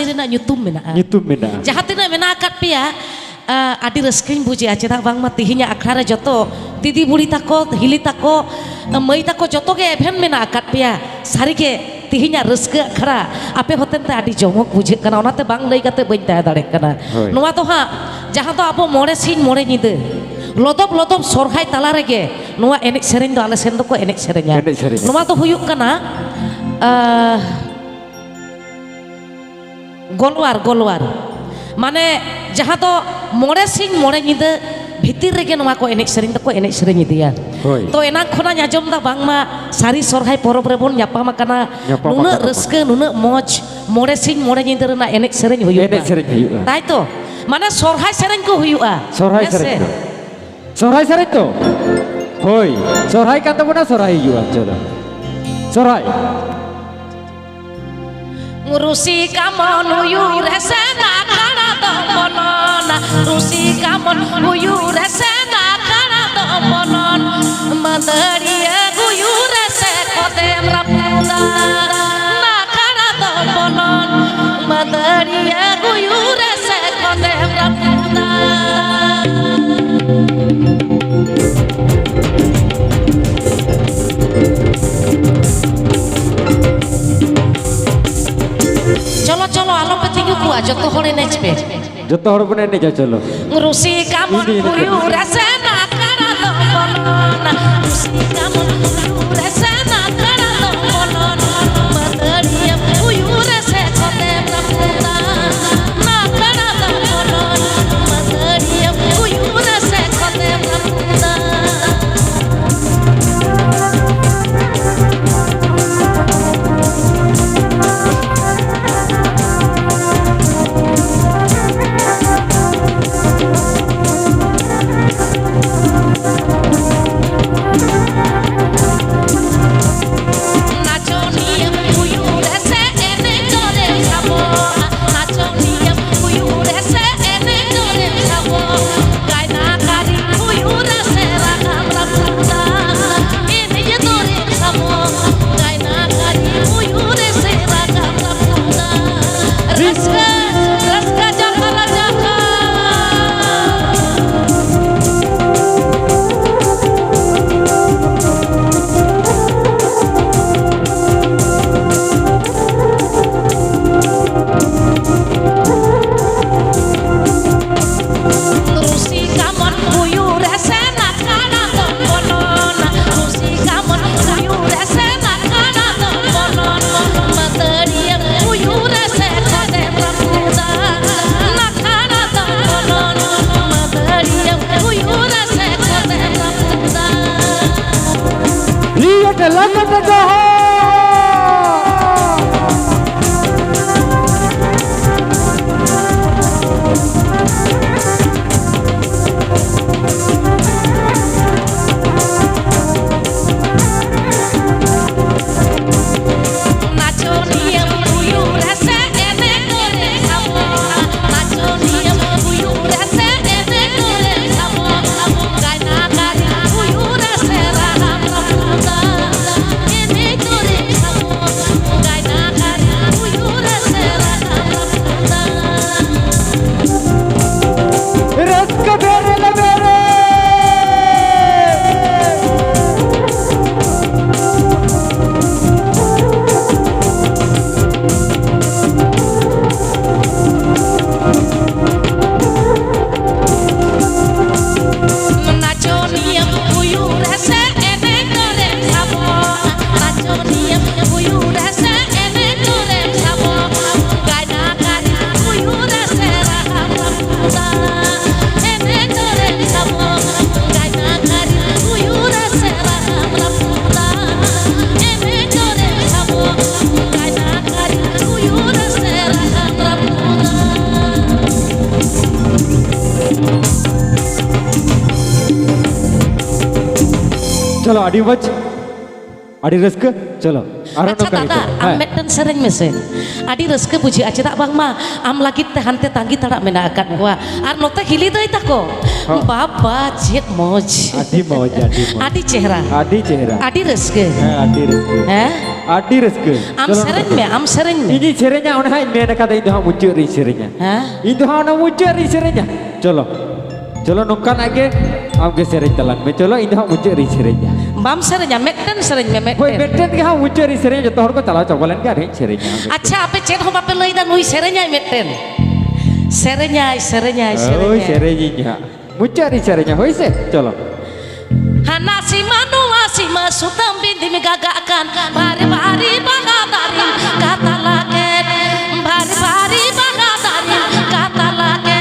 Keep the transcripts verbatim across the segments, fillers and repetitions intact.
ᱨᱮᱱᱟᱜ ᱧᱩᱛᱩᱢ ᱢᱮᱱᱟᱜᱼᱟ᱾ ᱧᱩᱛᱩᱢ ᱢᱮᱱᱟᱜᱼᱟ᱾ ᱡᱟᱦᱟᱸ ᱛᱤᱱᱟᱹᱜ ᱢᱮᱱᱟᱜ ᱟᱠᱟᱫ ᱯᱮᱭᱟ, ᱟ, ᱟᱹᱰᱤ ᱨᱟᱹᱥᱠᱟᱹᱧ ᱵᱩᱡᱮᱜᱼᱟ᱾ ᱪᱮᱫᱟᱜ ᱵᱟᱝᱢᱟ ᱛᱤᱦᱤᱧᱟᱜ ᱟᱠᱷᱲᱟ ᱨᱮ ᱡᱚᱛᱚ ᱫᱤᱫᱤ ᱵᱩᱲᱤ ᱛᱟᱠᱚ, ᱦᱤᱞᱤ ᱛᱟᱠᱚ, ᱢᱟᱹᱭ ᱛᱟᱠᱚ ᱡᱚᱛᱚ ᱜᱮ ᱮᱵᱷᱮᱱ ᱢᱮᱱᱟᱜ ᱟᱠᱟᱫ ᱯᱮᱭᱟ᱾ ᱥᱟᱹᱨᱤᱜᱮ ᱛᱤᱦᱤᱧᱟᱜ ᱨᱟᱹᱥᱠᱟᱹ ᱟᱠᱷᱲᱟ ᱟᱯᱮ ᱦᱚᱛᱮᱱ ᱛᱮ ᱟᱹᱰᱤ ᱡᱚᱢᱚᱠ ᱵᱩᱡᱷᱟᱹᱜ ᱠᱟᱱᱟ, ᱚᱱᱟᱛᱮ ᱵᱟᱝ ᱞᱟᱹᱭ ᱠᱟᱛᱮ ᱵᱟᱹᱧ ᱛᱟᱦᱮᱸ ᱫᱟᱲᱮᱭᱟᱜ ᱠᱟᱱᱟ᱾ ᱦᱳᱭ᱾ ᱱᱚᱣᱟ ᱫᱚ ᱦᱟᱸᱜ ᱡᱟᱦᱟᱸ ᱫᱚ ᱟᱵᱚ ᱢᱚᱬᱮ ᱥᱤᱧ ᱢᱚᱬᱮ ᱧᱤᱫᱟᱹ ᱞᱚᱫᱚᱵ ᱞᱚᱫᱚᱵ ᱥᱚᱨᱦᱟᱭ ᱛᱟᱞᱟ ᱨᱮᱜᱮ ᱱᱚᱣᱟ ᱮᱱᱮᱡ ᱥᱮᱨᱮᱧ ᱫᱚ ᱟᱞᱮ ᱥᱮᱱ ᱫᱚᱠᱚ ᱮᱱᱮᱡ ᱥᱮᱨᱮᱧᱟ᱾ ᱮᱱᱮᱡ ᱥᱮᱨᱮᱧᱟ᱾ ᱱᱚᱣᱟ ᱫᱚ ᱦᱩᱭᱩᱜ ᱠᱟᱱᱟ, ᱟ, ᱜᱚᱞᱣᱟᱨ, ᱜᱚᱞᱣᱟᱨ᱾ ᱢᱟᱱᱮ, ᱡᱟᱦᱟᱸ ᱫᱚ ᱢᱚᱬᱮ ᱥᱤᱧ ᱢᱚᱬᱮ ᱧᱤᱫᱟᱹ ᱵᱷᱤᱛᱤᱨ ᱨᱮᱜᱮ ᱱᱚᱣᱟ ᱠᱚ ᱮᱱᱮᱡ ᱥᱮᱨᱮᱧ ᱫᱚᱠᱚ ᱮᱱᱮᱡ ᱥᱮᱨᱮᱧ ᱤᱫᱤᱭᱟ᱾ ᱦᱳᱭ᱾ ᱛᱚ, ᱮᱱᱟᱝ ᱠᱷᱚᱱᱟᱜ ᱟᱸᱡᱚᱢ ᱮᱫᱟ ᱵᱟᱝᱢᱟ ᱥᱟᱹᱨᱤ ᱥᱚᱨᱦᱟᱭ ᱯᱚᱨᱚᱵᱽ ᱨᱮᱵᱚᱱ ᱧᱟᱯᱟᱢ ᱟᱠᱟᱱᱟ᱾ ᱧᱟᱯᱟᱢ ᱱᱩᱱᱟᱹᱜ ᱟᱠᱟᱱᱟ ᱵᱚᱱ᱾ ᱨᱟᱹᱥᱠᱟᱹ, ᱱᱩᱱᱟᱹᱜ ᱢᱚᱡᱽ, ᱢᱚᱬᱮ ᱥᱤᱧ ᱢᱚᱬᱮ ᱧᱤᱫᱟᱹ ᱨᱮᱱᱟᱜ ᱮᱱᱮᱡ ᱥᱮᱨᱮᱧ ᱦᱩᱭᱩᱜᱼᱟ᱾ ᱮᱱᱮᱡ ᱥᱮᱨᱮᱧ ᱦᱩᱭᱩᱜᱼᱟ᱾ ᱛᱟᱭ ᱛᱚ? ᱢᱟᱱᱮ, ᱥᱚᱨᱦᱟᱭ ᱥᱮᱨᱮᱧ ᱠᱚ ᱦᱩᱭᱩᱜᱼᱟ᱾ ᱥᱚᱨᱦᱟᱭ ᱦᱮᱸ ᱥᱮ? ᱥᱮᱨᱮᱧ ᱠᱚ᱾ ᱥᱚᱨᱦᱟᱭ ᱥᱮᱨᱮᱧ ᱛᱚ? ᱦᱳᱭ, ᱥᱚᱨᱦᱟᱭ ᱠᱟᱱ ᱛᱟᱵᱚᱱᱟ, ᱥᱚᱨᱦᱟᱭ ᱦᱤᱡᱩᱜᱼᱟ᱾ ᱪᱚᱞᱚ, ᱥᱚᱨᱦᱟᱭ᱾ ᱨᱩᱥᱤᱠᱟ ᱢᱚᱱ ᱩᱭᱩᱨ ᱨᱮ ᱥᱮᱱ ᱟᱠᱟᱱᱟ ᱫᱚ ᱵᱚᱞᱚᱱ, ᱨᱩᱥᱤᱠᱟ ᱢᱚᱱ ᱩᱭᱩᱨ ᱨᱮ ᱥᱮᱱ ᱟᱠᱟᱱᱟ ᱫᱚ ᱵᱚᱞᱚᱱ, ᱢᱟᱹᱫᱟᱹᱲᱤᱭᱟᱹ ᱜᱩᱭᱩᱨ ᱨᱮ ᱥᱮ ᱠᱚᱫᱮᱢ ᱨᱟᱹᱯᱩᱫᱟ, ᱟᱠᱟᱱᱟ ᱫᱚ ᱵᱚᱞᱚᱱ, ᱢᱟᱹᱫᱟᱹᱲᱤᱭᱟᱹ ᱜᱩᱭᱩᱨ ᱨᱮ ᱥᱮ ᱠᱚᱫᱮᱢ ᱨᱟᱹᱯᱩᱫᱟ᱾ ᱪᱚᱞᱚ, ᱪᱚᱞᱚ, ᱟᱞᱚᱯᱮ ᱛᱤᱸᱜᱩ ᱠᱚᱜᱼᱟ, ᱡᱚᱛᱚ ᱦᱚᱲ ᱮᱱᱮᱡ ᱯᱮ᱾ ᱡᱚᱛᱚ ᱦᱚᱲ ᱵᱚᱱ ᱮᱱᱮᱡᱟ, ᱪᱚᱞᱚ᱾ ᱨᱩᱥᱤᱠᱟ ᱢᱚᱱ ᱤᱫᱤ, ᱤᱫᱤ᱾ ᱦᱩᱭᱩᱜ ᱨᱮᱥᱮ ᱱᱟᱠᱟᱲᱟ ᱫᱚ ᱵᱚᱞᱚᱱᱟ᱾ ᱨᱩᱥᱤᱠᱟ ᱢᱚᱱ ᱦᱩᱭᱩᱜ ᱨᱮᱥᱮ ᱱᱟᱠᱟᱲᱟ ᱫᱚ ᱵᱚᱞᱚᱱᱟ᱾ ᱢᱟᱹᱫᱟᱹᱲᱤᱭᱟᱹ ᱦᱩᱭᱩᱜ ᱨᱮᱥᱮ ᱠᱚᱛᱮ ᱨᱟᱹᱯᱩᱫᱟ᱾ ᱱᱟᱠᱟᱲᱟ ᱫᱚ ᱵᱚᱞᱚᱱᱟ᱾ ᱢᱟᱹᱫᱟᱹᱲᱤᱭᱟᱹ ᱦᱩᱭᱩᱜ ᱨᱮᱥᱮ ᱠᱚᱛᱮ ᱨᱟᱹᱯᱩᱫᱟ᱾ ᱫᱮᱞᱟ ᱠᱟᱛᱮ ᱫᱚᱦᱚ᱾ ᱱᱟᱪᱚᱱᱤᱭᱟᱹ ᱦᱩᱭᱩᱜ ᱨᱮᱥᱮ ᱮᱱᱮᱡ ᱠᱚᱨᱮ ᱥᱟᱵᱚᱜ᱾ ᱱᱟᱪᱚᱱᱤᱭᱟᱹ ᱦᱩᱭᱩᱜ ᱨᱮᱥᱮ ᱮᱱᱮᱡ ᱠᱚᱨᱮ ᱥᱟᱵᱚᱜ᱾ ᱜᱟᱭᱱᱟ ᱠᱟᱹᱨᱤ ᱦᱩᱭᱩᱜ ᱨᱮᱥᱮ ᱨᱟᱦᱟᱢ ᱨᱟᱹᱯᱩᱫᱟ᱾ ᱮᱱᱮᱡ ᱠᱚᱨᱮ ᱥᱟᱵᱚᱜ᱾ ᱜᱟᱭᱱᱟ ᱠᱟᱹᱨᱤ ᱦᱩᱭᱩᱜ ᱨᱮᱥᱮ ᱨᱟᱦᱟᱢ ᱨᱟᱹᱯᱩᱫᱟ᱾ ᱨᱟᱹᱥᱠᱟᱹ ᱵᱮᱨᱮᱞ ᱵᱮᱨᱮᱞ᱾ ᱱᱟᱪᱚᱱᱤᱭᱟᱹ ᱦᱩᱭᱩᱜ ᱨᱮᱥᱮ ᱮᱱᱮᱡ ᱫᱚᱨᱮ ᱥᱟᱵᱚᱜ᱾ ᱱᱟᱪᱚᱱᱤᱭᱟᱹ ᱦᱩᱭᱩᱜ ᱨᱮᱥᱮ ᱮᱱᱮᱡ ᱫᱚᱨᱮ ᱥᱟᱵᱚᱜ᱾ ᱜᱟᱭᱱᱟ ᱠᱟᱹᱨᱤ ᱦᱩᱭᱩᱜ ᱨᱮᱥᱮ ᱨᱟᱦᱟᱢ ᱨᱟᱹᱯᱩᱫᱟ᱾ ᱮᱱᱮᱡ ᱫᱚᱨᱮ ᱥᱟᱵᱚᱜ᱾ ᱜᱟᱭᱱᱟ ᱠᱟᱹᱨᱤ ᱦᱩᱭᱩᱜ ᱨᱮᱥᱮ ᱨᱟᱦᱟᱢ ᱨᱟᱹᱯᱩᱫᱟ᱾ ᱮᱱᱮᱡ ᱫᱚᱨᱮ ᱥᱟᱵᱚᱜ᱾ ᱜᱟᱭᱱᱟ ᱠᱟᱹᱨᱤ ᱦᱩᱭᱩᱜ ᱨᱮᱥᱮ ᱨᱟᱦᱟᱢ ᱨᱟᱹᱯᱩᱫᱟ᱾ ᱪᱚᱞᱚ, ᱟᱹᱰᱤ ᱢᱚᱡᱽ, ᱟᱹᱰᱤ ᱨᱟᱹᱥᱠᱟᱹ᱾ ᱪᱚᱞᱚ, ᱟᱨᱦᱚᱸ ᱟᱪᱪᱷᱟ ᱱᱚᱝᱠᱟ ᱜᱮ ᱫᱟᱫᱟ, ᱪᱚᱞᱚ᱾ ᱟᱢ ᱦᱮᱸ᱾ ᱢᱤᱫᱴᱮᱱ ᱥᱮᱨᱮᱧ ᱢᱮᱥᱮ᱾ ᱟᱹᱰᱤ ᱨᱟᱹᱥᱠᱟᱹ ᱵᱩᱡᱷᱟᱹᱜᱼᱟ, ᱪᱮᱫᱟᱜ ᱵᱟᱝᱢᱟ ᱟᱢ ᱞᱟᱹᱜᱤᱫ ᱛᱮ ᱦᱟᱱᱛᱮ ᱛᱟᱸᱜᱤ ᱛᱟᱲᱟᱜ ᱢᱮᱱᱟᱜ ᱟᱠᱟᱫ ᱠᱚᱣᱟ᱾ ᱟᱨ ᱱᱚᱛᱮ ᱦᱤᱞᱤ ᱫᱟᱹᱭ ᱛᱟᱠᱚ, ᱦᱚᱸ᱾ ᱵᱟᱵᱟ, ᱪᱮᱫ ᱢᱚᱡᱽ᱾ ᱟᱹᱰᱤ ᱢᱚᱡᱽ, ᱟᱹᱰᱤ ᱢᱚᱡᱽ᱾ ᱟᱹᱰᱤ ᱪᱮᱦᱨᱟ᱾ ᱟᱹᱰᱤ ᱪᱮᱦᱨᱟ᱾ ᱟᱹᱰᱤ ᱨᱟᱹᱥᱠᱟᱹ᱾ ᱦᱮᱸ, ᱟᱹᱰᱤ ᱨᱟᱹᱥᱠᱟᱹ᱾ ᱦᱮᱸ? ᱟᱹᱰᱤ ᱨᱟᱹᱥᱠᱟᱹ᱾ ᱟᱢ ᱪᱚᱞᱚ, ᱥᱮᱨᱮᱧ ᱱᱚᱝᱠᱟ ᱢᱮ, ᱜᱮ᱾ ᱟᱢ ᱥᱮᱨᱮᱧ ᱢᱮ᱾ ᱤᱧᱤᱧ ᱥᱮᱨᱮᱧᱟ, ᱚᱱᱟ ᱦᱟᱸᱜ ᱤᱧ ᱢᱮᱱ ᱟᱠᱟᱫᱟ, ᱤᱧ ᱫᱚ ᱦᱟᱸᱜ ᱢᱩᱪᱟᱹᱫ ᱨᱤᱧ ᱥᱮᱨᱮᱧᱟ᱾ ᱦᱮᱸ? ᱤᱧ ᱫᱚ ᱦᱟᱸᱜ ᱚᱱᱟ ᱢᱩᱪᱟᱹᱫ ᱨᱤᱧ ᱥᱮᱨᱮᱧᱟ᱾ ᱪᱚᱞᱚ᱾ ᱪᱚᱞᱚ, ᱱᱚᱝᱠᱟᱱᱟᱜ ᱜᱮ ᱟᱢ ᱜᱮ ᱥᱮᱨᱮᱧ ᱛᱟᱞᱟᱝ ᱢᱮ᱾ ᱪᱚᱞᱚ, ᱤᱧ ᱫᱚ ᱦᱟᱸᱜ ᱢᱩᱪᱟᱹᱫ ᱨᱤᱧ ᱥᱮᱨᱮᱧᱟ᱾ ᱵᱟᱢ ᱥᱮᱨᱮᱧᱟ? ᱢᱤᱫᱴᱮᱱ ᱥᱮᱨᱮᱧ ᱢᱮ, ᱦᱳᱭ, ᱢᱤᱫᱴᱮᱱ᱾ ᱢᱤᱫᱴᱮᱱ ᱜᱮ ᱦᱟᱸᱜ ᱢᱩᱪᱟᱹᱫ ᱨᱤᱧ ᱥᱮᱨᱮᱧᱟ, ᱡᱚᱛᱚ ᱦᱚᱲ ᱠᱚ ᱪᱟᱞᱟᱣ ᱪᱟᱵᱟ ᱞᱮᱱ ᱜᱮ ᱟᱨᱦᱚᱸᱧ ᱥᱮᱨᱮᱧᱟ᱾ ᱟᱪᱪᱷᱟ, ᱟᱯᱮ ᱪᱮᱫ ᱦᱚᱸ ᱵᱟᱯᱮ ᱞᱟᱹᱭᱫᱟ, ᱱᱩᱭ ᱥᱮᱨᱮᱧᱟᱭ ᱢᱤᱫᱴᱮᱱ᱾ ᱥᱮᱨᱮᱧᱟᱭ, ᱥᱮᱨᱮᱧᱟᱭ, ᱦᱳᱭ, ᱥᱮᱨᱮᱧᱟᱭ᱾ ᱥᱮᱨᱮᱧᱤᱧ ᱦᱟᱸᱜ᱾ ᱢᱩᱪᱟᱹᱫ ᱨᱤᱧ ᱥᱮᱨᱮᱧᱟ, ᱦᱳᱭ ᱥᱮ? ᱪᱚᱞᱚ᱾ ᱦᱟᱱᱟ ᱥᱤᱢᱟᱹ ᱱᱚᱣᱟ ᱥᱤᱢᱟᱹ ᱥᱩᱛᱟᱹᱢ ᱵᱤᱸᱫᱤᱢ ᱜᱟᱜᱟᱜ ᱠᱟᱱ, ᱵᱟᱨ ᱵᱟᱨᱤ ᱵᱟᱦᱟ ᱫᱟᱨᱮᱢ ᱠᱟᱛᱟ ᱞᱟᱜᱮᱫ, ᱵᱟᱨ ᱵᱟᱨᱤ ᱵᱟᱦᱟ ᱫᱟᱨᱮᱢ ᱠᱟᱛᱟ ᱞᱟᱜᱮᱫ᱾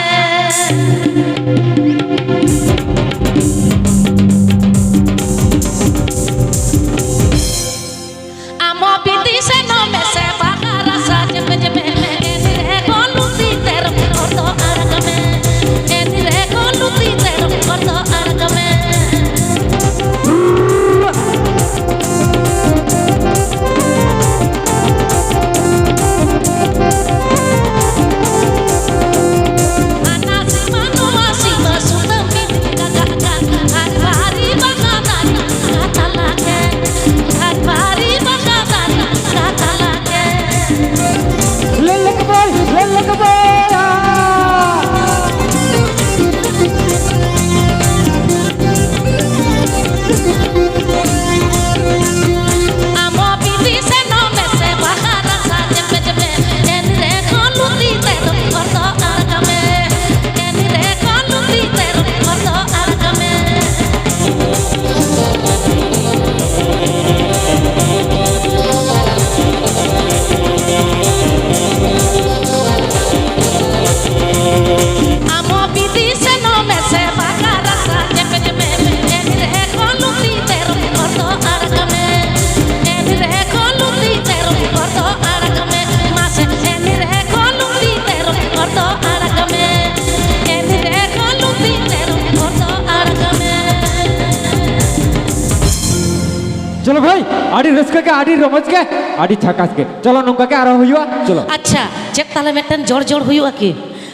ᱪᱚᱞᱚ ᱵᱷᱟᱭ, ᱟᱹᱰᱤ ᱨᱟᱹᱥᱠᱟᱹ ᱜᱮ, ᱟᱹᱰᱤ ᱨᱚᱢᱚᱡᱽ ᱜᱮ, ᱟᱹᱰᱤ ᱡᱷᱟᱠᱟᱥ ᱜᱮ᱾ ᱪᱚᱞᱚ, ᱱᱚᱝᱠᱟ ᱜᱮ ᱟᱨᱦᱚᱸ ᱦᱩᱭᱩᱜᱼᱟ᱾ ᱪᱚᱞᱚ᱾ ᱟᱪᱪᱷᱟ, ᱪᱮᱫ ᱛᱟᱦᱞᱮ ᱢᱤᱫᱴᱮᱱ ᱡᱚᱲ ᱡᱚᱲ ᱦᱩᱭᱩᱜᱼᱟ ᱠᱤ?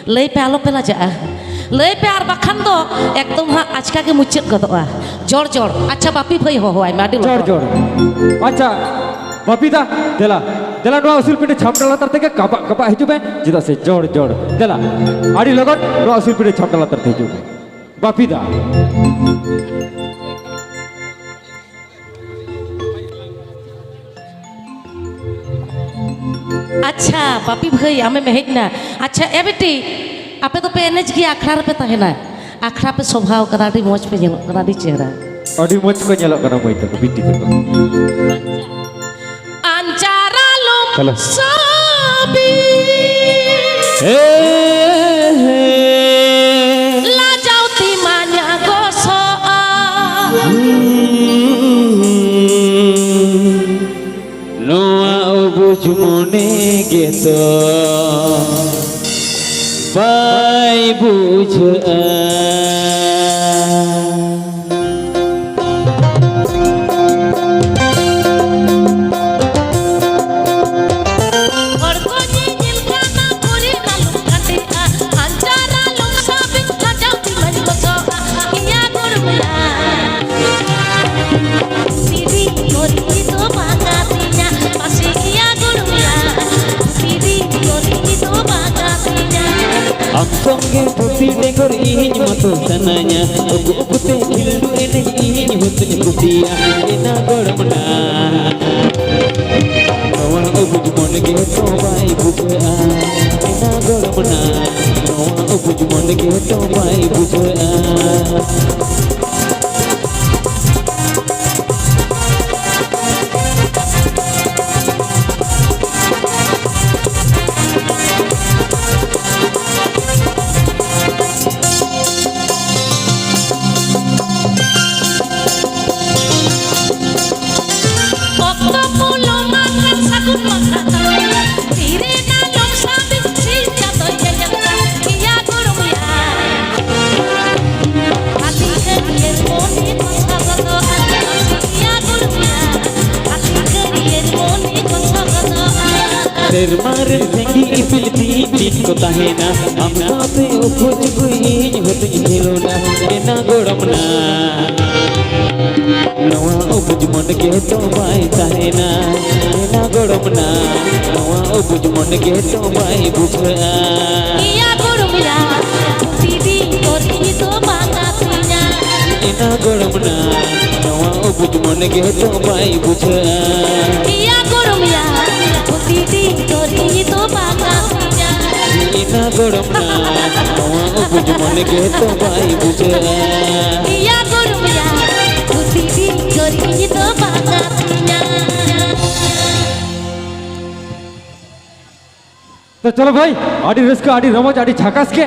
ᱞᱟᱹᱭ ᱯᱮ, ᱟᱞᱚ ᱯᱮ ᱞᱟᱡᱟᱜᱼᱟ᱾ ᱞᱟᱹᱭ ᱯᱮ, ᱟᱨ ᱵᱟᱠᱷᱟᱱ ᱫᱚ ᱮᱠᱫᱚᱢ ᱦᱟᱸᱜ ᱟᱪᱠᱟ ᱜᱮ ᱢᱩᱪᱟᱹᱫ ᱜᱚᱫᱚᱜᱼᱟ᱾ ᱡᱚᱲ ᱡᱚᱲ᱾ ᱟᱪᱪᱷᱟ, ᱵᱟᱯᱤ ᱵᱷᱟᱹᱭ ᱦᱚᱦᱚᱣᱟᱭ ᱢᱮ, ᱟᱹᱰᱤ ᱡᱚᱲ ᱞᱚᱜᱚᱱ᱾ ᱡᱚᱲ᱾ ᱟᱪᱪᱷᱟ, ᱵᱟᱯᱤ ᱫᱟ, ᱫᱮᱞᱟ, ᱫᱮᱞᱟ, ᱱᱚᱣᱟ ᱩᱥᱩᱞ ᱯᱤᱸᱰᱟᱹ ᱪᱷᱟᱢᱰᱟ ᱞᱟᱛᱟᱨ ᱛᱮᱜᱮ ᱠᱟᱵᱟᱜ ᱠᱟᱵᱟᱜ ᱦᱤᱡᱩᱜ ᱢᱮ, ᱪᱮᱫᱟᱜ ᱥᱮ ᱡᱚᱲ ᱡᱚᱲ᱾ ᱫᱮᱞᱟ, ᱟᱹᱰᱤ ᱞᱚᱜᱚᱱ ᱱᱚᱣᱟ ᱩᱥᱩᱞ ᱯᱤᱸᱰᱟᱹ ᱪᱷᱟᱢᱰᱟ ᱞᱟᱛᱟᱨ ᱛᱮ ᱦᱤᱡᱩᱜ ᱢᱮ, ᱵᱟᱯᱤ ᱫᱟ᱾ ᱟᱪᱪᱷᱟ, ᱵᱟᱯᱤ ᱵᱷᱟᱹᱭ, ᱟᱢᱮᱢ ᱦᱮᱡ ᱮᱱᱟ᱾ ᱟᱪᱪᱷᱟ, ᱮ ᱵᱤᱴᱤ, ᱟᱯᱮ ᱫᱚᱯᱮ ᱮᱱᱮᱡ ᱜᱮᱭᱟ, ᱟᱠᱷᱲᱟ ᱨᱮᱯᱮ ᱛᱟᱦᱮᱱᱟ? ᱟᱠᱷᱲᱟ ᱯᱮ ᱥᱚᱵᱷᱟᱣ ᱠᱟᱫᱟ, ᱟᱹᱰᱤ ᱢᱚᱡᱽ ᱯᱮ ᱧᱮᱞᱚᱜ ᱠᱟᱱᱟ, ᱟᱹᱰᱤ ᱪᱮᱦᱨᱟ᱾ ᱟᱹᱰᱤ ᱢᱚᱡᱽ ᱠᱚ ᱧᱮᱞᱚᱜ ᱠᱟᱱᱟ ᱢᱟᱹᱭ ᱛᱟᱠᱚ, ᱵᱤᱴᱤ ᱛᱟᱠᱚ᱾ ᱟᱧᱪᱟᱨ ᱟᱞᱚᱢ ᱦᱮᱞᱳ᱾ ᱥᱟᱵᱤ᱾ ᱦᱮ, ᱦᱮ᱾ ᱞᱟᱡᱟᱣ ᱛᱤ ᱢᱟᱧ ᱜᱚᱥᱚᱜᱼᱟ᱾ ᱱᱚᱣᱟ ᱚᱵᱩᱡᱽ ᱢᱚᱱᱮ ᱜᱮᱛᱚ ᱵᱟᱭ ᱵᱩᱡᱷᱟᱹᱜᱼᱟ᱾ ᱦᱚᱲ ᱠᱚ ᱧᱮᱧᱮᱞ ᱠᱟᱱᱟ, ᱯᱩᱨᱤ ᱟᱞᱚᱢ ᱠᱟᱴᱮᱜᱼᱟ, ᱟᱧᱪᱟᱨ ᱟᱞᱚᱢ ᱥᱟᱵᱤ, ᱞᱟᱡᱟᱣ ᱛᱤ ᱢᱟᱧ ᱜᱚᱥᱚᱜᱼᱟ, ᱤᱭᱟ ᱜᱚᱲᱚᱢᱮᱭᱟ᱾ ᱯᱤᱨᱤ ᱠᱚᱨᱤ ᱫᱚ ᱵᱟᱝᱟ ᱛᱤᱧᱟ, ᱯᱟᱥᱮ ᱤᱭᱟ ᱜᱚᱲᱚᱢᱮᱭᱟ᱾ ᱯᱤᱨᱤ ᱠᱚᱨᱤ ᱫᱚ ᱵᱟᱝᱟ ᱛᱤᱧᱟ᱾ ᱟᱢ ᱥᱚᱸᱜᱮ ᱯᱩᱛᱷᱤ ᱰᱮᱸᱜᱚᱨ ᱤᱧ ᱢᱟᱛᱚ ᱥᱟᱱᱟᱧᱟ, ᱩᱠᱩ ᱩᱠᱩᱛᱮ ᱠᱷᱤᱞᱰᱩ ᱮᱱᱮᱡ ᱤᱧ ᱦᱩᱛᱩᱧ ᱠᱩᱥᱤᱭᱟ, ᱮᱱᱟ ᱜᱚᱲᱚᱢ ᱱᱟ᱾ ᱱᱚᱣᱟ ᱩᱵᱩᱡ ᱢᱚᱱ ᱜᱮ ᱛᱚ ᱵᱟᱭ ᱵᱩᱡᱷᱟᱹᱜᱼᱟ, ᱮᱱᱟ ᱜᱚᱲᱚᱢ ᱱᱟ᱾ ᱱᱚᱣᱟ ᱩᱵᱩᱡ ᱢᱚᱱ ᱜᱮ ᱛᱚ ᱵᱟᱭ ᱵᱩᱡᱷᱟᱹᱜᱼᱟ᱾ ᱚᱠᱛᱚ ᱯᱚᱞᱚᱢ ᱟᱠᱟᱱ ᱥᱟᱹᱜᱩᱱ ᱢᱟᱦᱟ ᱛᱟᱞᱮ, ᱛᱤᱨᱮ ᱱᱟᱞᱚᱢ ᱥᱟᱵᱤ, ᱥᱤᱧ ᱪᱟᱸᱫᱚᱭ ᱧᱮᱧᱮᱞ ᱠᱟᱱ ᱜᱮᱭᱟ ᱜᱚᱲᱚᱢᱮᱭᱟ᱾ ᱦᱟᱹᱛᱤ ᱥᱮᱨᱢᱟ ᱨᱮᱱ ᱥᱮᱸᱜᱮᱞ ᱤᱯᱤᱞ ᱛᱤᱱ ᱫᱤᱱ ᱠᱚ ᱛᱟᱦᱮᱱᱟ, ᱟᱢ ᱥᱟᱶᱛᱮ ᱩᱠᱩ ᱪᱩᱠᱩ ᱤᱧ ᱦᱚᱸᱛᱚᱧ ᱠᱷᱮᱞᱳᱰᱟ᱾ ᱮᱱᱟ ᱜᱚᱲᱚᱢ ᱱᱟ, ᱱᱚᱣᱟ ᱩᱵᱩᱡ ᱢᱚᱱ ᱜᱮ ᱛᱚ ᱵᱟᱭ ᱛᱟᱦᱮᱱᱟ᱾ ᱮᱱᱟ ᱜᱚᱲᱚᱢ ᱱᱟ, ᱱᱚᱣᱟ ᱩᱵᱩᱡ ᱢᱚᱱ ᱜᱮ ᱛᱚ ᱵᱟᱭ ᱵᱩᱡᱷᱟᱹᱜᱼᱟ᱾ ᱤᱭᱟ ᱜᱚᱲᱚᱢ ᱭᱟ, ᱯᱨᱚᱛᱤᱫᱤᱱ ᱛᱚᱨ ᱤᱧ ᱫᱚ ᱵᱟᱝ ᱟᱹᱛᱤᱧᱟ᱾ ᱮᱱᱟ ᱜᱚᱲᱚᱢ ᱱᱟ, ᱱᱚᱣᱟ ᱩᱵᱩᱡ ᱢᱚᱱ ᱜᱮ ᱛᱚ ᱵᱟᱭ ᱵᱩᱡᱷᱟᱹᱜᱼᱟ᱾ ᱤᱭᱟ ᱜᱚᱲᱚᱢ ᱭᱟ, ᱯᱨᱚᱛᱤᱫᱤᱱ ᱛᱚᱨ ᱤᱧ ᱫᱚ ᱵᱟᱝ ᱟᱹᱛᱤᱧᱟ᱾ ᱮᱱᱟ ᱜᱚᱲᱚᱢ ᱱᱟ, ᱱᱚᱣᱟ ᱩᱵᱩᱡ ᱢᱚᱱ ᱜᱮ ᱛᱚ ᱵᱟᱭ ᱵᱩᱡᱷᱟᱹᱜᱼᱟ᱾ ᱤᱭᱟ ᱜᱚᱲᱚᱢ ᱭᱟ, ᱯᱨᱚᱛᱤᱫᱤᱱ ᱛᱚᱨ ᱤᱧ ᱫᱚ ᱵᱟᱝ ᱟᱹᱛᱤᱧᱟ᱾ ᱛᱚ ᱪᱚᱞᱚ ᱵᱷᱟᱭ, ᱟᱹᱰᱤ ᱨᱟᱹᱥᱠᱟᱹ, ᱟᱹᱰᱤ ᱨᱚᱢᱚᱡᱽ, ᱟᱹᱰᱤ ᱡᱷᱟᱠᱟᱥ ᱜᱮ᱾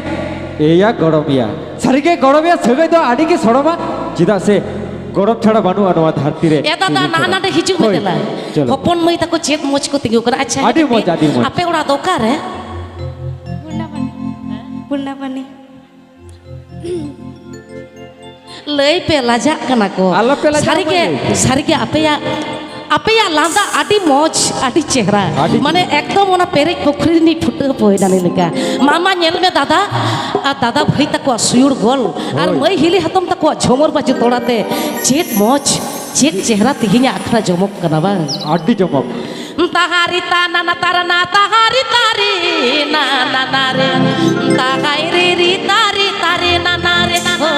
ᱮᱭᱟ ᱜᱚᱲᱚᱢ ᱮᱭᱟ, ᱥᱟᱹᱨᱤᱜᱮ ᱜᱚᱲᱚᱢ ᱮᱭᱟ ᱥᱟᱹᱜᱟᱹᱭ ᱫᱚ ᱟᱹᱰᱤ ᱜᱮ ᱥᱚᱲᱚᱢᱟ, ᱪᱮᱫᱟᱜ ᱥᱮ ᱜᱚᱲᱚᱢ ᱪᱷᱟᱲᱟ ᱵᱟᱹᱱᱩᱜᱼᱟ ᱱᱚᱣᱟ ᱫᱷᱟᱹᱨᱛᱤ ᱨᱮ᱾ ᱮ ᱫᱟᱫᱟ, ᱱᱟ ᱱᱟᱰᱮ ᱦᱤᱡᱩᱜ ᱢᱮ ᱦᱳᱭ, ᱫᱮᱞᱟ᱾ ᱪᱚᱞᱚ᱾ ᱦᱚᱯᱚᱱ ᱢᱟᱹᱭ ᱛᱟᱠᱚ ᱪᱮᱫ ᱢᱚᱡᱽ ᱠᱚ ᱛᱤᱸᱜᱩ ᱠᱟᱱᱟ᱾ ᱟᱪᱪᱷᱟ, ᱟᱹᱰᱤ ᱢᱚᱡᱽ, ᱟᱹᱰᱤ ᱢᱚᱡᱽ᱾ ᱟᱯᱮ ᱚᱲᱟᱜ ᱫᱚ ᱚᱠᱟᱨᱮ? ᱯᱩᱨᱱᱟᱯᱟᱱᱤ᱾ ᱯᱩᱨᱱᱟᱯᱟᱱᱤ᱾ ᱞᱟᱹᱭ ᱯᱮ, ᱞᱟᱡᱟᱜ ᱠᱟᱱᱟ ᱠᱚ᱾ ᱟᱞᱚᱯᱮ ᱞᱟᱡᱟᱜ ᱥᱟᱹᱨᱤᱜᱮ, ᱢᱟᱹᱭ᱾ ᱥᱟᱹᱨᱤᱜᱮ ᱟᱯᱮᱭᱟᱜ, ᱟᱯᱮᱭᱟᱜ ᱞᱟᱸᱫᱟ ᱟᱹᱰᱤ ᱢᱚᱡᱽ, ᱟᱹᱰᱤ ᱪᱮᱦᱨᱟ᱾ ᱟᱹᱰᱤ ᱢᱟᱱᱮ ᱮᱠᱫᱚᱢ ᱚᱱᱟ ᱯᱮᱨᱮᱡ ᱯᱩᱠᱷᱨᱤ ᱨᱤᱱᱤᱡ ᱯᱷᱩᱴᱟᱹᱣ ᱯᱚᱭᱱᱟᱱᱤ ᱞᱮᱠᱟ᱾ ᱢᱟ, ᱢᱟ, ᱧᱮᱞ ᱢᱮ ᱫᱟᱫᱟ, ᱟᱨ ᱫᱟᱫᱟ ᱵᱷᱟᱹᱭ ᱛᱟᱠᱚᱣᱟᱜ ᱥᱩᱭᱩᱲ ᱜᱚᱞ, ᱟᱨ ᱦᱳᱭ᱾ ᱢᱟᱹᱭ ᱦᱤᱞᱤ ᱦᱟᱛᱚᱢ ᱛᱟᱠᱚᱣᱟᱜ ᱡᱷᱚᱢᱚᱨ ᱵᱟᱡᱮ ᱛᱚᱲᱟᱛᱮ ᱪᱮᱫ ᱢᱚᱡᱽ, ᱪᱮᱫ ᱪᱮᱦᱨᱟ ᱛᱮᱦᱮᱧᱟᱜ ᱟᱠᱷᱲᱟ ᱡᱚᱢᱚᱠ ᱠᱟᱱᱟ ᱵᱟᱝ? ᱟᱹᱰᱤ ᱡᱚᱢᱚᱠ᱾ ᱛᱟᱦᱟᱨᱤ ᱛᱟᱱᱟ ᱱᱟ ᱛᱟᱨᱟ ᱱᱟ ᱛᱟᱦᱟᱨᱤ ᱛᱟᱨᱤ ᱱᱟ ᱱᱟ ᱱᱟ ᱨᱮ᱾ ᱛᱟᱦᱟᱭ ᱨᱤ ᱨᱤ ᱛᱟᱨᱤ ᱛᱟᱨᱤ ᱱᱟ ᱱᱟ ᱨᱮ᱾ ᱦᱳ,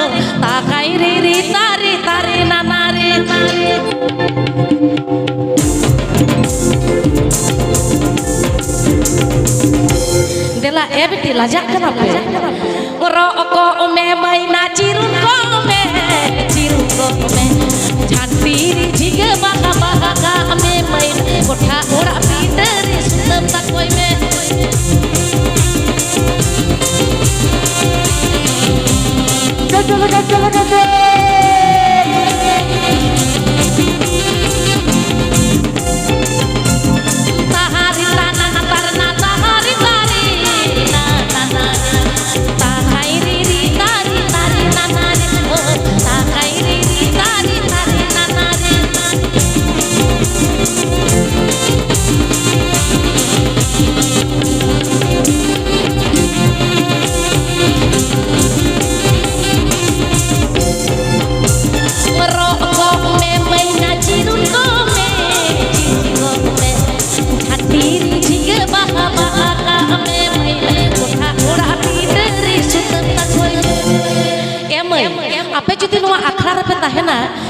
ᱛᱟᱦᱟᱭ ᱨᱤ ᱨᱤ ᱛᱟᱨᱤ ᱛᱟᱨᱤ ᱱᱟ ᱱᱟ ᱨᱮ᱾ ᱫᱮᱞᱟ ᱮ ᱵᱤᱴᱤ, ᱞᱟᱡᱟᱜ ᱠᱟᱱᱟ ᱯᱮ? ᱨᱚᱜ ᱠᱚᱜ ᱢᱮ ᱢᱟᱹᱭᱱᱟ, ᱪᱤᱨᱩ ᱠᱚᱜ ᱢᱮ, ᱪᱤᱨᱩ ᱠᱚᱜ ᱢᱮ᱾ ᱡᱷᱟᱹᱱᱴᱤ ᱨᱮ ᱡᱷᱤᱸᱜᱟᱹ ᱵᱟᱦᱟ ᱵᱟᱦᱟ ᱠᱟᱜ ᱢᱮ ᱢᱟᱹᱭᱱᱟ, ᱠᱚᱴᱷᱟ ᱚᱲᱟᱜ ᱯᱤᱸᱰᱟᱹ ᱨᱮ ᱥᱩᱛᱟᱹᱢ ᱛᱟᱠᱚᱭ ᱢᱮ᱾ ᱜᱟᱡᱚᱞ, ᱜᱟᱡᱚᱞ, ᱜᱟᱡᱚᱞ᱾ ᱛᱟᱦᱟᱨᱤ ᱛᱟᱱᱟ ᱛᱟᱨᱱᱟ ᱛᱟᱦᱟᱨᱤ ᱛᱟᱨᱤ ᱱᱟ ᱱᱟ ᱱᱟ᱾ ᱛᱟᱦᱟᱭ ᱨᱤ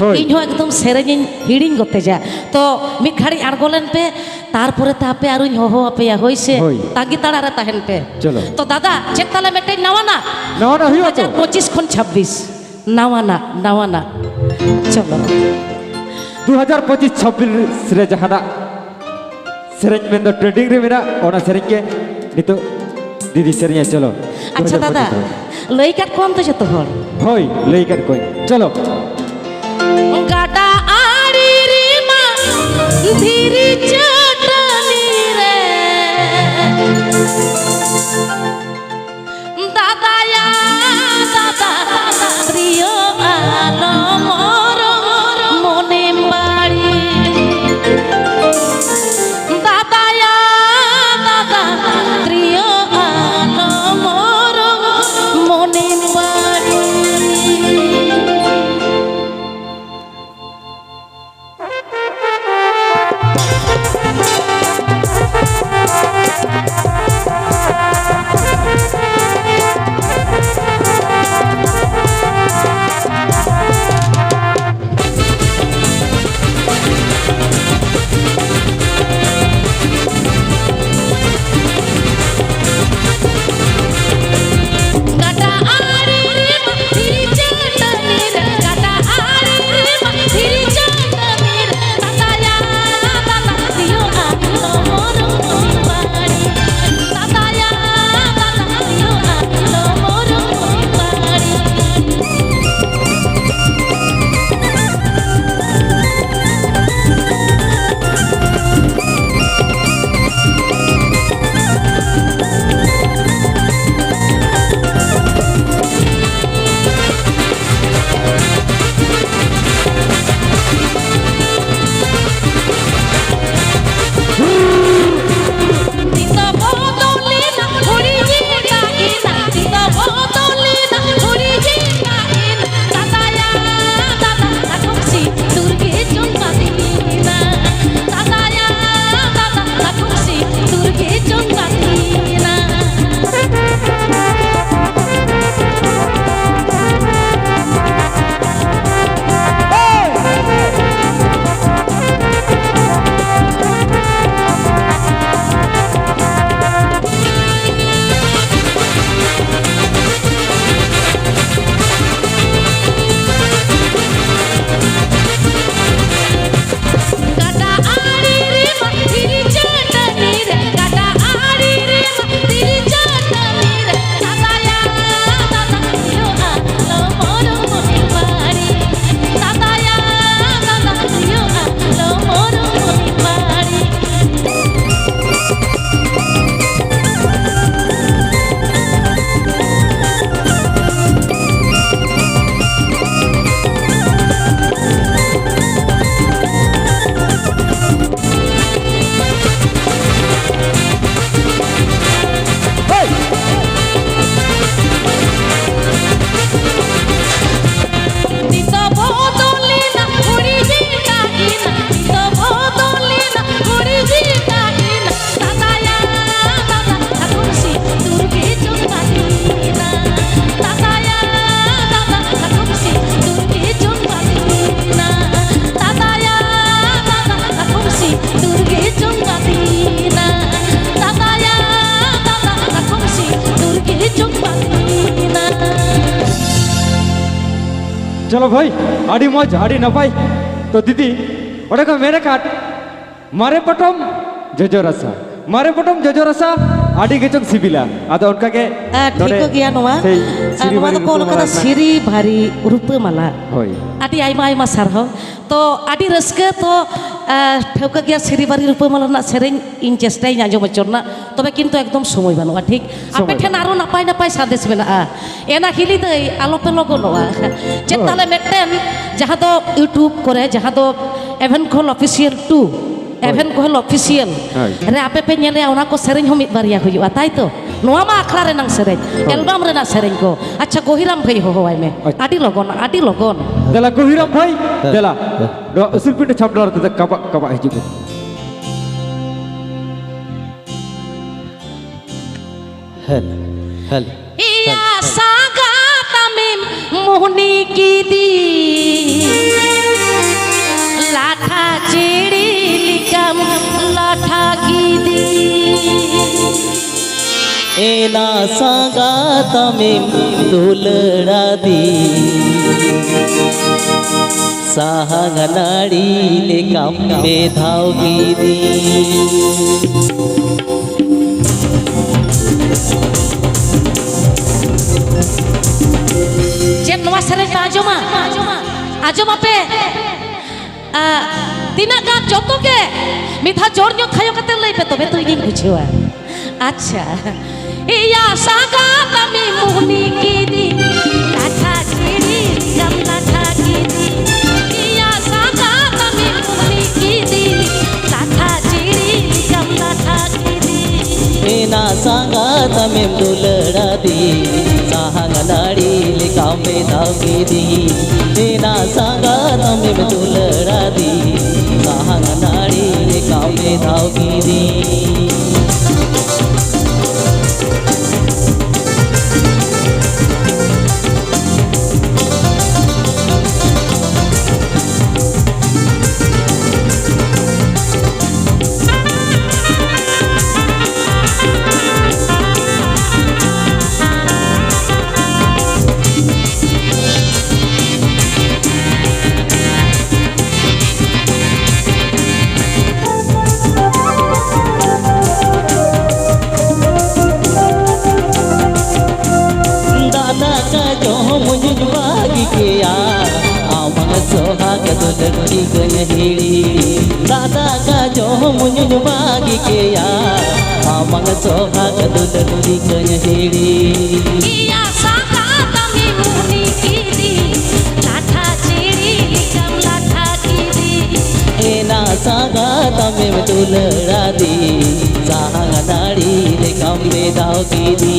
ᱦᱳᱭ᱾ ᱤᱧ ᱦᱚᱸ ᱮᱠᱫᱚᱢ ᱥᱮᱨᱮᱧᱤᱧ ᱦᱤᱲᱤᱧ ᱜᱚᱛᱮᱡᱟ᱾ ᱛᱚ ᱢᱤᱫ ᱜᱷᱟᱹᱲᱤᱡ ᱟᱬᱜᱚ ᱞᱮᱱ ᱯᱮ, ᱛᱟᱨᱯᱚᱨᱮ ᱛᱮ ᱟᱯᱮ ᱟᱨᱚᱧ ᱦᱚᱦᱚ ᱟᱯᱮᱭᱟ, ᱦᱳᱭ ᱥᱮ? ᱦᱳᱭ᱾ ᱛᱟᱺᱜᱤ ᱛᱟᱲᱟᱜ ᱨᱮ ᱛᱟᱦᱮᱱ ᱯᱮ᱾ ᱪᱚᱞᱚ᱾ ᱛᱚ ᱫᱟᱫᱟ, ᱪᱮᱫ ᱛᱟᱞᱮ ᱢᱤᱫᱴᱮᱡ ᱱᱟᱣᱟᱱᱟᱜ? ᱱᱟᱣᱟᱱᱟᱜ ᱦᱩᱭᱩᱜᱼᱟ ᱛᱚ? ᱯᱚᱸᱪᱤᱥ ᱠᱷᱚᱱ ᱪᱷᱟᱵᱵᱤᱥ᱾ ᱱᱟᱣᱟᱱᱟᱜ, ᱱᱟᱣᱟᱱᱟᱜ᱾ ᱪᱚᱞᱚ᱾ ᱫᱩ ᱦᱟᱡᱟᱨ ᱯᱚᱸᱪᱤᱥ ᱪᱷᱟᱵᱵᱤᱥ ᱨᱮ ᱡᱟᱦᱟᱱᱟᱜ ᱥᱮᱨᱮᱧ ᱢᱮᱱᱫᱚ trending ᱨᱮ ᱢᱮᱱᱟᱜ, ᱚᱱᱟ ᱥᱮᱨᱮᱧ ᱜᱮ ᱱᱤᱛᱚᱜ ᱫᱤᱫᱤ ᱥᱮᱨᱮᱧᱟ᱾ ᱪᱚᱞᱚ᱾ ᱟᱪᱪᱷᱟ ᱫᱩ ᱦᱟᱡᱟᱨ ᱯᱚᱸᱪᱤᱥ ᱫᱟᱫᱟ, ᱨᱮ᱾ ᱞᱟᱹᱭ ᱠᱟᱫ ᱠᱚᱣᱟᱢ ᱛᱚ ᱡᱚᱛᱚ ᱦᱚᱲ? ᱦᱳᱭ, ᱞᱟᱹᱭ ᱠᱟᱫ ᱠᱚᱣᱟᱧ᱾ ᱪᱚᱞᱚ᱾ ᱜᱟᱰᱟ ᱟᱲᱮ ᱨᱮᱢᱟ ᱫᱷᱤᱨᱤ ᱪᱟᱹᱴᱟᱹᱱᱤ ᱨᱮ ᱫᱟᱫᱟᱭᱟ, ᱫᱟᱫᱟ, ᱫᱟᱫᱟ, ᱛᱨᱤᱭᱳ ᱟᱞᱚᱢ ᱚᱨᱚᱝ, ᱢᱚᱱᱮᱢ ᱵᱟᱹᱲᱤᱡ᱾ ᱫᱟᱫᱟᱭᱟ, ᱫᱟᱫᱟ, ᱛᱨᱤᱭᱳ ᱟᱞᱚᱢ ᱚᱨᱚᱝ, ᱢᱚᱱᱮᱢ ᱵᱟᱹᱲᱤᱡ᱾ ᱪᱚᱞᱚ ᱵᱷᱟᱹᱭ, ᱟᱹᱰᱤ ᱢᱚᱡᱽ, ᱟᱹᱰᱤ ᱱᱟᱯᱟᱭ᱾ ᱛᱚ ᱫᱤᱫᱤ, ᱚᱸᱰᱮ ᱠᱚ ᱢᱮᱱ ᱟᱠᱟᱫ, "ᱢᱟᱨᱮ ᱯᱚᱴᱚᱢ ᱡᱚᱡᱚ ᱨᱟᱥᱟ, ᱢᱟᱨᱮ ᱯᱚᱴᱚᱢ ᱡᱚᱡᱚ ᱨᱟᱥᱟ, ᱟᱹᱰᱤ ᱜᱮᱪᱚᱝ ᱥᱤᱵᱤᱞᱟ᱾" ᱟᱫᱚ ᱚᱱᱠᱟ ᱜᱮ ᱟᱨ ᱱᱚᱰᱮ ᱴᱷᱤᱠᱟᱹ ᱜᱮᱭᱟ ᱱᱚᱣᱟ᱾ ᱥᱮᱭ ᱟᱨ ᱥᱤᱨᱤ ᱱᱚᱣᱟ ᱵᱟᱹᱨᱤ ᱫᱚᱠᱚ ᱚᱞ ᱨᱩᱯᱟᱹ ᱠᱟᱫᱟ ᱢᱟᱞᱟ ᱨᱮᱱᱟᱜ᱾ ᱥᱤᱨᱤ ᱵᱷᱟᱹᱨᱤ ᱨᱩᱯᱟᱹ ᱢᱟᱞᱟ᱾ ᱦᱳᱭ᱾ ᱟᱹᱰᱤ ᱟᱭᱢᱟ ᱟᱭᱢᱟ ᱥᱟᱨᱦᱟᱣ᱾ ᱛᱚ ᱟᱹᱰᱤ ᱨᱟᱹᱥᱠᱟᱹ᱾ ᱛᱚ, ᱟᱨ ᱴᱷᱟᱹᱣᱠᱟᱹ ᱜᱮᱭᱟ ᱥᱤᱨᱤ ᱵᱟᱹᱨᱤ ᱨᱩᱯᱟᱹ ᱢᱟᱞᱟ ᱨᱮᱱᱟᱜ ᱥᱮᱨᱮᱧ ᱤᱧ ᱪᱮᱥᱴᱟᱭᱟᱹᱧ ᱟᱸᱡᱚᱢ ᱦᱚᱪᱚ ᱨᱮᱱᱟᱜ, ᱛᱚᱵᱮ ᱠᱤᱱᱛᱩ ᱮᱠᱫᱚᱢ ᱥᱚᱢᱚᱭ ᱵᱟᱹᱱᱩᱜᱼᱟ, ᱴᱷᱤᱠ? ᱟᱯᱮ ᱥᱚᱢᱚᱭ ᱴᱷᱮᱱ ᱵᱟᱹᱱᱩᱜᱼᱟ᱾ ᱟᱨᱚ ᱱᱟᱯᱟᱭ ᱱᱟᱯᱟᱭ ᱥᱟᱸᱫᱮᱥ ᱢᱮᱱᱟᱜᱼᱟ᱾ ᱮᱱᱟ ᱦᱤᱞᱤ ᱫᱟᱹᱭ, ᱟᱞᱚᱯᱮ ᱞᱚᱜᱚᱱᱚᱜᱼᱟ᱾ ᱪᱮᱫ ᱦᱳᱭ᱾ ᱛᱟᱦᱞᱮ ᱢᱤᱫᱴᱮᱱ ᱡᱟᱦᱟᱸ ᱫᱚ YouTube ᱠᱚᱨᱮ, ᱡᱟᱦᱟᱸ ᱫᱚ ᱮᱵᱷᱮᱱ ᱠᱷᱚᱞ ᱚᱯᱷᱤᱥᱤᱭᱟᱞ ᱴᱩ, ᱦᱳᱭ᱾ ᱮᱵᱷᱮᱱ ᱠᱷᱚᱞ ᱚᱯᱷᱤᱥᱤᱭᱟᱞ ᱦᱳᱭ᱾ ᱨᱮ ᱟᱯᱮ ᱯᱮ ᱧᱮᱞᱮᱜᱼᱟ, ᱚᱱᱟ ᱠᱚ ᱥᱮᱨᱮᱧ ᱦᱚᱸ ᱢᱤᱫ ᱵᱟᱨᱭᱟ ᱦᱩᱭᱩᱜᱼᱟ, ᱛᱟᱭ ᱛᱚ? ᱱᱚᱣᱟ ᱢᱟ ᱟᱠᱷᱲᱟ ᱨᱮᱱᱟᱝ ᱥᱮᱨᱮᱧ, ᱦᱳᱭ᱾ ᱮᱞᱵᱟᱢ ᱨᱮᱱᱟᱜ ᱥᱮᱨᱮᱧ ᱠᱚ᱾ ᱟᱪᱪᱷᱟ, ᱜᱚᱦᱤᱨᱟᱢ ᱵᱷᱟᱹᱭ ᱦᱚᱦᱚᱣᱟᱭ ᱢᱮ᱾ ᱟᱪᱪᱷᱟ᱾ ᱟᱹᱰᱤ ᱞᱚᱜᱚᱱ, ᱟᱹᱰᱤ ᱞᱚᱜᱚᱱ᱾ ᱫᱮᱞᱟ ᱜᱚᱦᱤᱨᱟᱢ ᱵᱷᱟᱹᱭ, ᱦᱮᱸ᱾ ᱫᱮᱞᱟ᱾ ᱦᱮᱸ᱾ ᱱᱚᱣᱟ ᱩᱥᱩᱞ ᱯᱤᱸᱰᱟᱹ ᱪᱷᱟᱢᱰᱟ ᱨᱮ ᱠᱟᱵᱟᱜ, ᱠᱟᱵᱟᱜ ᱦᱤᱡᱩᱜ ᱢᱮ᱾ ᱦᱮᱞ, ᱦᱮᱞ, ᱮᱭᱟ ᱦᱮᱞ, ᱦᱮᱞ᱾ ᱥᱟᱸᱜᱟᱛ ᱟᱢᱮᱢ ᱢᱩᱦᱱᱤ ᱠᱤᱫᱤ, ᱞᱟᱴᱷᱟ ᱪᱤᱲᱤ ᱞᱮᱠᱟᱢ ᱞᱟᱴᱷᱟ ᱠᱤᱫᱤ᱾ ᱮᱱᱟ ᱥᱟᱸᱜᱟᱛ ᱟᱢᱮᱢ ᱫᱩᱞᱟᱹᱲᱟᱫᱤ, ᱥᱟᱦᱟᱝ ᱱᱟᱹᱲᱤ ᱞᱮᱠᱟᱢ ᱵᱮᱫᱷᱟᱣ ᱠᱤᱫᱤ᱾ ᱪᱮᱫ ᱱᱚᱣᱟ ᱥᱮᱨᱮᱧ ᱯᱮ ᱟᱸᱡᱚᱢᱟ? ᱟᱸᱡᱚᱢᱟᱯᱮ? ᱟ, ᱛᱤᱱᱟᱹᱜ ᱜᱟᱱ ᱡᱚᱛᱚ ᱜᱮ ᱢᱤᱫ ᱫᱷᱟᱣ ᱡᱳᱨ ᱧᱚᱜ ᱛᱷᱟᱭᱚ ᱠᱟᱛᱮ ᱞᱟᱹᱭ ᱯᱮ, ᱛᱚᱵᱮ ᱛᱚ ᱤᱧᱤᱧ ᱵᱩᱡᱷᱟᱹᱣᱟ᱾ ᱟᱪᱪᱷᱟ᱾ ᱮᱭᱟ ᱥᱟᱸᱜᱟᱛ ᱟᱢᱮᱢ ᱢᱩᱦᱱᱤ ᱠᱤᱫᱤ, ᱞᱟᱴᱷᱟ ᱪᱤᱲᱤ ᱞᱮᱠᱟᱢ ᱞᱟᱴᱷᱟ ᱠᱤᱫᱤ᱾ ᱮᱭᱟ ᱥᱟᱸᱜᱟᱛ ᱟᱢᱮᱢ ᱢᱩᱦᱱᱤ ᱠᱤᱫᱤ, ᱞᱟᱴᱷᱟ ᱪᱤᱲᱤ ᱞᱮᱠᱟᱢ ᱞᱟᱴᱷᱟ ᱠᱤᱫᱤ᱾ ᱮᱱᱟ ᱥᱟᱸᱜᱟᱛ ᱟᱢᱮᱢ ᱫᱩᱞᱟᱹᱲᱟᱫᱤ, ᱥᱟᱦᱟᱝ ᱱᱟᱹᱲᱤ ᱞᱮᱠᱟᱢ ᱵᱮᱫᱷᱟᱣ ᱠᱤᱫᱤ᱾ ᱮᱱᱟ ᱥᱟᱸᱜᱟᱛ ᱟᱢᱮᱢ ᱫᱩᱞᱟᱹᱲᱟᱫᱤ, ᱥᱟᱦᱟᱝ ᱱᱟᱹᱲᱤ ᱞᱮᱠᱟᱢ ᱵᱮᱫᱷᱟᱣ ᱠᱤᱫᱤ᱾ ᱥᱚᱦᱟᱜ ᱫᱩᱞᱟᱹᱲ ᱪᱤᱠᱟᱹᱧ ᱦᱤᱲᱤᱧ, ᱫᱟᱜ ᱫᱟᱠᱟ ᱡᱚᱢ ᱧᱩᱧ ᱵᱟᱹᱜᱤ ᱠᱮᱭᱟ, ᱟᱢᱟᱝ ᱥᱚᱦᱟᱜ ᱫᱩᱞᱟᱹᱲ ᱪᱤᱠᱟᱹᱧ ᱦᱤᱲᱤᱧ᱾ ᱤᱭᱟ ᱥᱟᱸᱜᱟ ᱛᱟᱢᱮᱢ ᱩᱱᱤ ᱠᱤᱫᱤ, ᱞᱟᱴᱷᱟ ᱪᱤᱲᱤ ᱞᱮᱠᱟᱢ ᱞᱟᱴᱷᱟ ᱠᱤᱫᱤ᱾ ᱮᱱᱟ ᱥᱟᱸᱜᱟ ᱛᱟᱢᱮᱢ ᱫᱩᱞᱟᱹᱲ ᱟᱫᱤ, ᱥᱟᱦᱟᱝ ᱱᱟᱹᱲᱤ ᱞᱮᱠᱟᱢ ᱵᱮᱫᱟᱣ ᱠᱤᱫᱤ᱾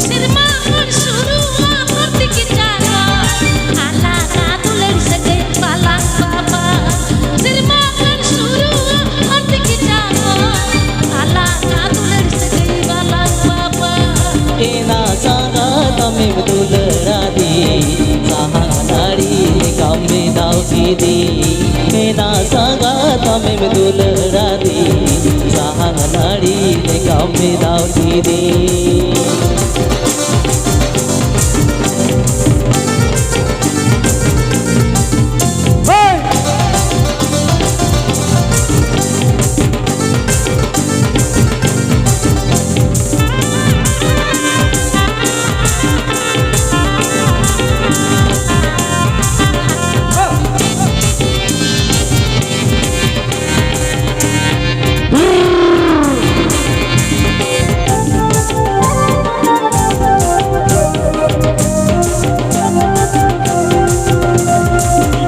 ᱥᱮᱨᱢᱟ ᱠᱷᱚᱱ ᱥᱩᱨᱩᱜᱼᱟ ᱯᱨᱚᱛᱤᱠ ᱪᱟᱸᱫᱚ, ᱟᱞᱟᱝᱟᱜ ᱫᱩᱞᱟᱹᱲ ᱥᱟᱹᱜᱟᱹᱭ ᱵᱟᱞᱟᱝ ᱵᱟᱵᱟ᱾ ᱥᱮᱨᱢᱟ ᱠᱷᱚᱱ ᱥᱩᱨᱩᱜᱼᱟ ᱯᱨᱚᱛᱤᱠ ᱪᱟᱸᱫᱚ, ᱟᱞᱟᱝᱟᱜ ᱫᱩᱞᱟᱹᱲ ᱥᱟᱹᱜᱟᱹᱭ ᱵᱟᱞᱟᱝ ᱵᱟᱵᱟ᱾ ᱮᱱᱟ ᱥᱟᱸᱜᱟ ᱛᱟᱢᱮᱢ ᱫᱩᱞᱟᱹᱲ ᱟᱫᱤ, ᱥᱟᱦᱟᱝ ᱱᱟᱹᱲᱤ ᱞᱮᱠᱟᱢ ᱵᱮᱱᱟᱣ ᱠᱤᱫᱤ᱾ ᱮᱱᱟ ᱥᱟᱸᱜᱟ ᱛᱟᱢᱮᱢ ᱫᱩᱞᱟᱹᱲ ᱟᱫᱤ, ᱥᱟᱦᱟᱝ ᱱᱟᱹᱲᱤ ᱞᱮᱠᱟᱢ ᱵᱮᱱᱟᱣ ᱠᱤᱫᱤ᱾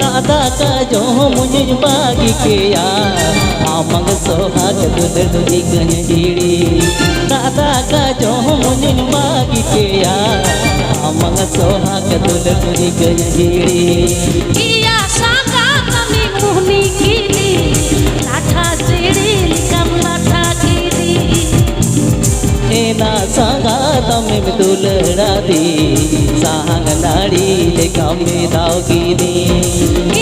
ᱫᱟᱜ ᱫᱟᱠᱟ ᱡᱚᱢ ᱧᱩᱧ ᱵᱟᱹᱜᱤ ᱠᱮᱭᱟ, ᱟᱢᱟᱝ ᱥᱚᱦᱟᱜ ᱫᱩᱞᱟᱹᱲ ᱤᱠᱟᱹᱧ ᱦᱤᱲᱤᱧ᱾ ᱫᱟᱜ ᱫᱟᱠᱟ ᱡᱚᱢ ᱧᱩᱧ ᱵᱟᱹᱜᱤ ᱠᱮᱭᱟ, ᱟᱢᱟᱝ ᱥᱚᱦᱟᱜ ᱫᱩᱞᱟᱹᱲ ᱤᱠᱟᱹᱧ ᱦᱤᱲᱤᱧ᱾ ᱤᱭᱟ ᱥᱟᱸᱜᱟ ᱛᱟᱢᱤ ᱢᱩᱦᱱᱤ ᱠᱤᱫᱤ, ᱞᱟᱴᱷᱟ ᱥᱤᱲᱤ ᱞᱮᱠᱟᱢ ᱞᱟᱴᱷᱟ ᱠᱤᱫᱤ᱾ ᱮᱱᱟ ᱥᱟᱸᱜᱟ ᱟᱢᱮᱢ ᱫᱩᱞᱟᱹᱲᱟᱫᱤᱧ, ᱥᱟᱦᱟᱱ ᱱᱟᱹᱲᱤ ᱞᱮᱠᱟᱢ ᱵᱮᱱᱟᱣ ᱠᱤᱫᱤᱧ᱾